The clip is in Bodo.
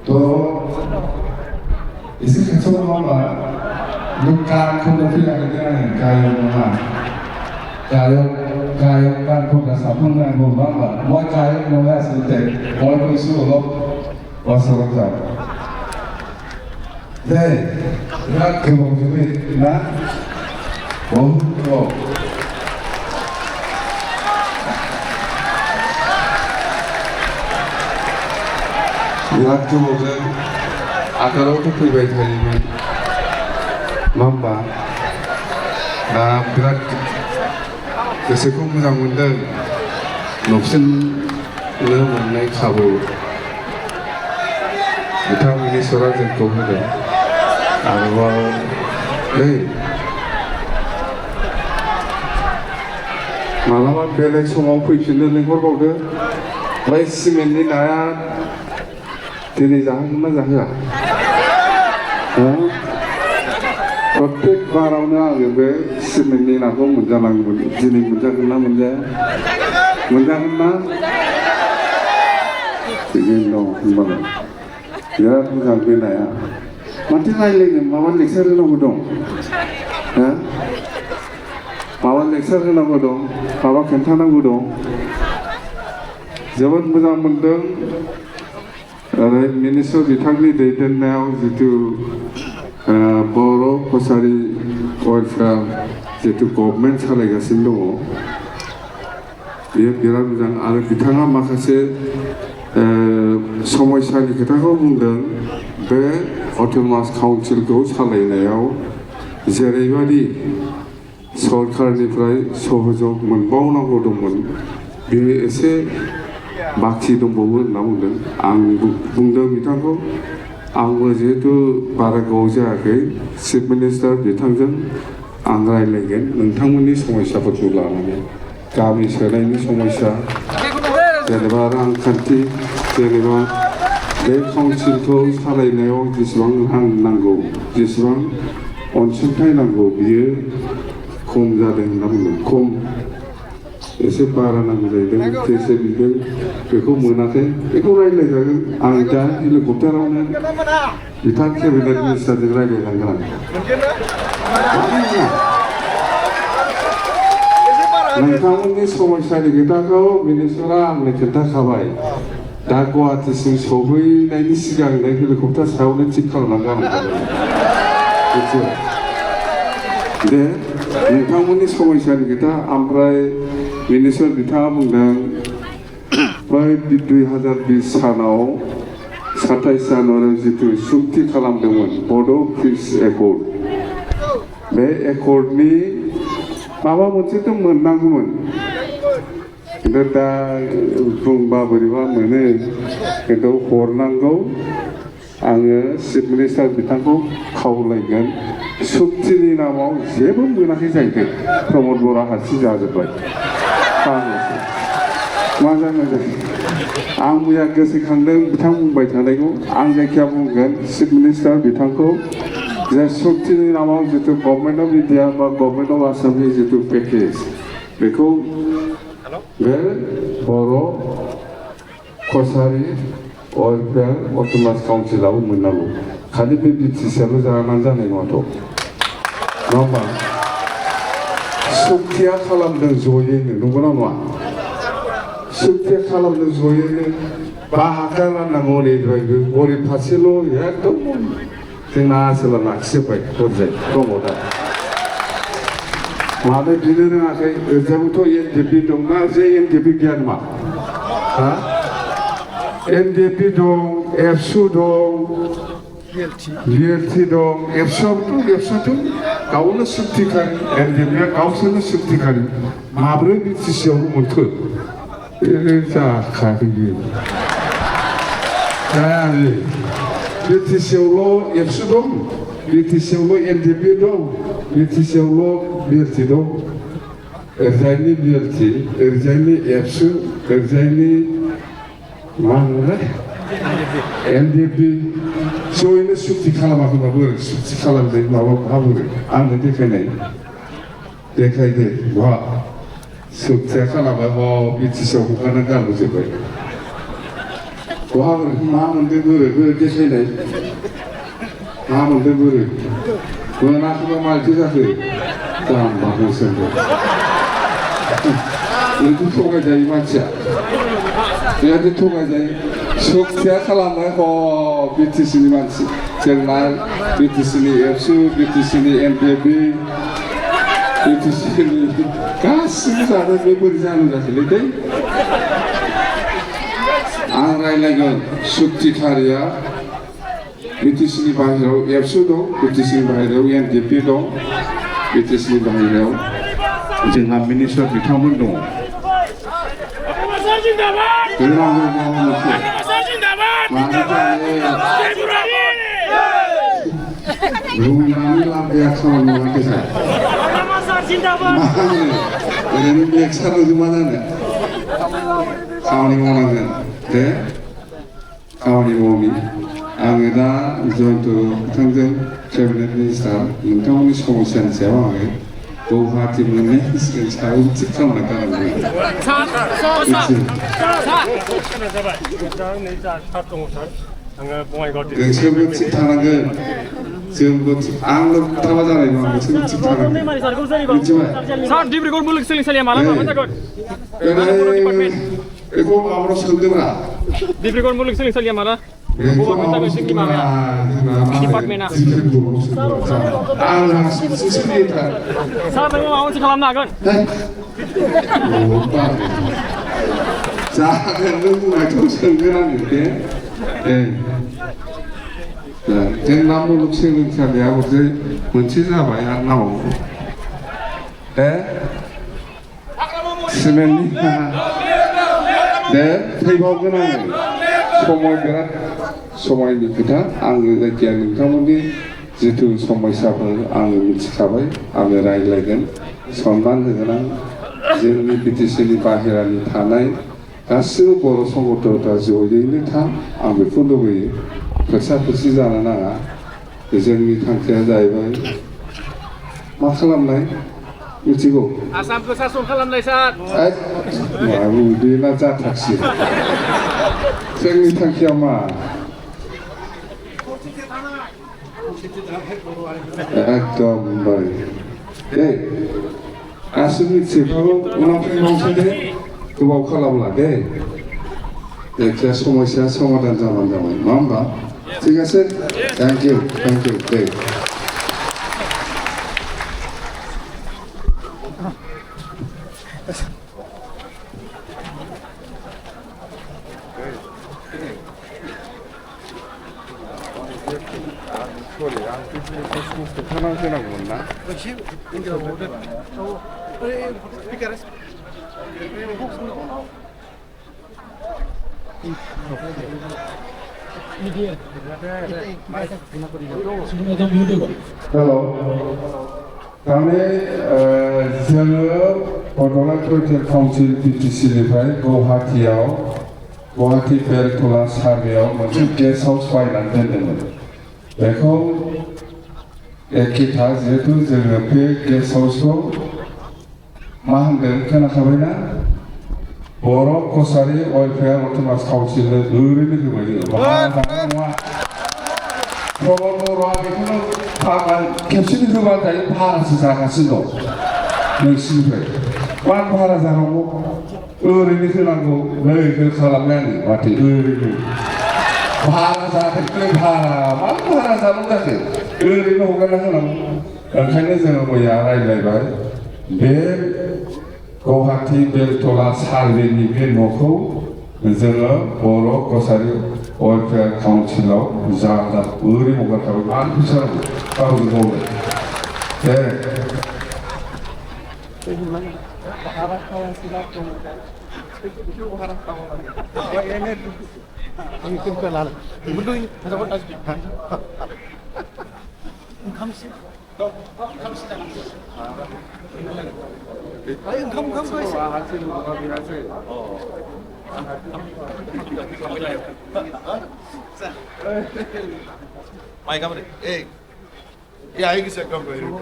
또 이스라엘 소망과 육간 콘도피아에 대한 가요만 가요간 콘다사 풍랑 고마마 뭐 가요 뭐야 쓸때 뭘 수로 와서다 네 나 그봉주비 나 봄도 बिराद गोबावजों आगोलावथ' फैबाय थायोमोन नङा होमबा दा बिराद गोसोखौ मोजां मोनदों नुफिननो मोननाय खाबु बिथां मिनिसरा जोंखौ होदों आरोबाव नै मालाबा बेलेग समाव फैफिननो लिंहरबावदो ओमफ्राय सिमेन्टनि नाया दिनै जाहोगोन ना जाहोआ प्रत्येक बारावनो आङो बे सिमेन्टनि नाखौ मोनजानांगौमोन दिनै मोनजागोन ना मोनजाया मोनजागोन ना थिगैनो दं होनबालाय बिराद मोजां बे नाया माथो रायज्लायनो माबा लेक्सार होनांगौ दं माबा लेक्सार होनांगौ दं माबा खोन्थानांगौ दं जोबोद मोजां मोनदों आरो मिनिस्टार बिथांनि दैदेननायाव जितु बर' कसारि वेलफेयार जितु गभर्नमेन्ट सालायगासिनो दङ बेयो बिराद मोजां आरो बिथाङा माखासे समयसानि खोथाखौ बुंदों बे अट'नमास काउन्सिलखौ सालायनायाव जेरैबायदि सरकारनिफ्राय सहयोग मोनबावनांगौ दंमोन बेयो एसे बाखि दंबावो होनना बुंदों आं बुंदों बिथांखौ आंबो जिहेतु बारा गोबाव जायाखै चिफ मिनिस्टार बिथांजों आं रायज्लायगोन नोंथांमोननि समस्याफोरखौ लानानै गामि सोलायनायनि समस्या जेनेबा रांखान्थि जेनेबा बे काउन्सिलखौ सालायनायाव जेसेबां रां नांगौ जेसेबां अनसुंथाइ नांगौ बियो खम जादों होनना बुंदों खम एसे बारा नांगौ जाहैदों जेसे बिदों बेखौ मोनाखै बेखौ रायज्लायजागोन आं दा हेलिकप्टारावनो बिथां केबिनेट मिनिस्टारजों रायज्लायनांगोन नोंथांमोननि समस्यानि खोथाखौ मिनिस्टारा आंनो खोन्थाखाबाय दा गुवाहाटिसिम सौहैनायनि सिगांनो हेलिकप्टार सायावनो थिग खालामनानै गालांखाबाय दे नोंथांमोननि समस्यानि खोथा ओमफ्राय मिनिस्टार बिथाङा बुंदों बै 2020 सानाव 27 जानुवारियाव जितु सुक्ति खालामदोंमोन बड' पिस एकर्ड बे एकर्डनि माबा मोनसेथ' मोननांगौमोन खिन्थु दा बुंबा बोरैबा मोनो खिन्थु हरनांगौ आङो चिफ मिनिस्टार बिथांखौ खावलायगोन सुक्तिनि नामाव जेबो मोनाखै जाहैदों प्रमद बर'आ हारसिं जाजोब्बाय मा जानो आं मैया गोसोखांदों बिथां बुंबाय थानायखौ आं जायखिया बुंगोन चिफ मिनिस्टार बिथांखौ जे सुक्तिनि नामाव जितु गभर्नमेन्ट अफ इन्डिया बा गभर्नमेन्ट अफ आसामनि जितु पेकेज बेखौ बे बर' कसारि वेलफेयार अट'नमास काउन्सिलाव मोननांगौ खालि बे बिटिसिआल' जानानै जानाय नङाथ' नङा होमबा सुक्तिया खालामदों जयैनो नंगौना नङा सुक्तिया खालामदों जयैनो बाहागो राननांगौ ओरैद्रायबो गरिब फारसेल' एकदम जोंना आसोला लाखिजोब्बाय हरजाय दङ दा मानो बिनो रोङाखै ओरैजाबोथ' एनडिएफबि दंना जे एनडिएफबि गैया नामा हा एनडिएफबि दं एबसु दं बिएलटि दं एबसुआथ' गावनो सुक्तिखारि एनडिएफबिआ गावसोरनो सुक्तिखारि माब्रै बिटिसिआवल' मोनखो जाखायाखै बियो जाया बिटिसिआवल' एबसु दं बिटिसिआवल' एनडिएफबि दं बिटिसिआवल' बिएलटि दं ओरैजायनि बिएलटि ओरैजायनि एबसु ओरैजायनि मा होनोलाय एनडिएफबि जयैनो सुक्ति खालामाखैबा बोरै सुक्ति खालामदों माबा माबोरै आंनो देखायनाय देखायदो बहा सुक्तिया खालामबाय बिटिसिआव हगारना गारबोजोब्बाय 과학을 마음은 그래 그렇게 세네 마음은 그래 그나 그거 말 기사들 참 마음을 쓴다 이거 통하자 이 말이야 이거 통하자 속세야 살아나고 비티스니 만지 정말 비티스니 앱수 비티스니 NPB 비티스니 가슴 사는 배불리 사는 자들인데 안 라이라건 숙지카리아 비티스니 바히로 앱수도 비티스니 바히로 NPB도 비티스니 바히로 जोंहा मिनिस्टार बिथांमोन दङ रुंनानै लाबोया खामानि मावाखै सार ओरैनो बेग सारनोसो मा जानो खामानि मावनांगोन दे खामानि मावनि आङो दा जयन्त बिथांजों केबिनेट मिनिस्टार नोंथांमोननि समस्यानि सायाव आङो गुवाहाटी मोननै सायाव थिग खालामना गालांगोन नोंसोरबो थिग थानांगोन जोंबो आंल' थाबा जानाय नङा नोंसोरबो थिग थानांगोन मिथिबाय बेखौ माबायाव सोंदोंब्रा डिब्रुगड़ मुलुगसोलोंसालिया माला गभर्नमेन्टआ जोंनि माबाया डिपार्टमेन्टआ सार नोङो माबा मोनसे खालामनो हागोन जागोन नों बुंनायखौ सोंगोन आङो दे जोंना मुलुगसोलोंसालिया हरसे मोनसे जाबाय आरो नाव दे सिमेन्टनि दे फैबावगोन आङो समय बिराद समायनि खोथा आङो जायखिया नोंथांमोननि जिथु समस्याफोर आङो मिथिखाबाय आङो रायज्लायगोन सनमान होगोन आं जोंनि बिटिसिनि बाहेरानि थानाय गासिबो बर' संगठनफ्रा जयैनो था आं बेखौ लुबैयो फोरसा फोरसि जानो नाङा जोंनि थांखिया जाहैबाय मा खालामनाय मिथिगौ आसामखौ सासन खालामनाय सार माबा बेना जाथारसै जोंनि थांखिया मा एकदम दे गासिबो मिथिजोबखागौ उनाव फैबावसै दे गोबाव खालामला दे जायखिया समस्या समाधान जाबानो जाबाय नङा होमबा ঠিক আছে থ্যাংক ইউ দে Hello. Kami जोङो बड'लेण्ड टयलेट काउन्सिल बिटिसिनिफ्राय गुवाहाटी बेलतला सारियाव मोनसे गेस्ट हाउस बायनानै दोनदोंमोन बेखौ एखेथा जिहेतु जोङो बे गेस्ट हाउसखौ मा होनदों खोनाखाबायना बर' कसारि वेलफेयार अट'नमास काउन्सिलनो ओरैनो होबाय नङा प्रमद बर'आ बेखौनो खेबसेनो होबाथाय भारासो जागासिनो दं नोंसिनिफ्राय मानो भारा जानांगौ ओरैनो होनांगौ नै खालामनाय आङो माथो ओरैनो भारा जाथाय भारा मानो भारा जानांगौ जाखो ओरैनो हगारना होनांगौ ओंखायनो जोङो मैया रायज्लायबाय बे गुवाहाटी बेलतला सार्भेनि बे न'खौ जोङो बर' कसारि वेलफेयार काउन्सिलाव जागोन ओरैनो हगारखाबाय मानो फैसा नांगौ गावजों गावनो दे Mai kamu deh. Ya ini saya kamu ini.